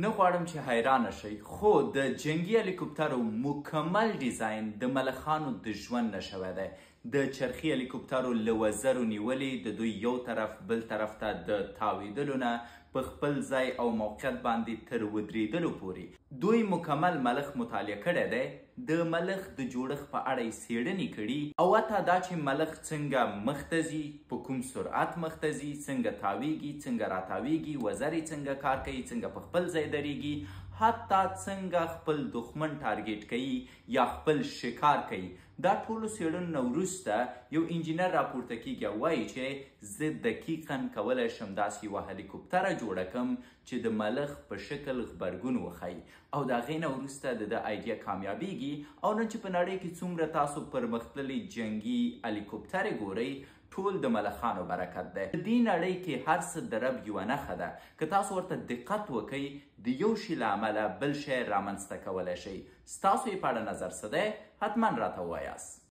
نه غواړم چې حیرانه شئ، خو د جنګي هلیکوپترو مکمل ډیزاین د ملخانو د ژوند نه شوی دی. د چرخي هلیکوپترو له وزرو نیولې د دوی یو طرف بل طرف ته د تاویدلو نه په خپل ځای او موقعیت باندې تر ودریدلو پورې دوی مکمل ملخ مطالعه کړی دی. د ملخ د جوړښت په اړه یې څېړنې کړي او حتی دا چې ملخ څنګه مخته ځي، په کوم سرعت مخته ځي، څنګه تاویږي، څنګه راتاویږي، وزرې څنګه کار کوي، څنګه په خپل ځای درېږي، حتی څنګه خپل دښمن ټارګیټ کوي یا خپل شکار کوي، دا ټولو څېړنو نه وروسته یو انجینر راپورته کیږي او وایي چې زه دقیقا کولی شم داسې یوه هلیکوپتره جوړه کم چې د ملخ په شکل غبرګون وښیي، او د هغې نه وروسته د ده ایډیا کامیابیږي. او نن چې په نړۍ کې څومره تاسو پرمختللې جنګي هلیکوپترې ګورئ، ټول د ملخانو برکت دی. په دې نړۍ کې هر څه د رب یوه نښه ده، که تاسو ورته دقت وکئ د یو شي له امله بل شی رامنځته کولی شئ. ستاسو یې په اړه نظر څه دی؟ حتما راته ووایاست.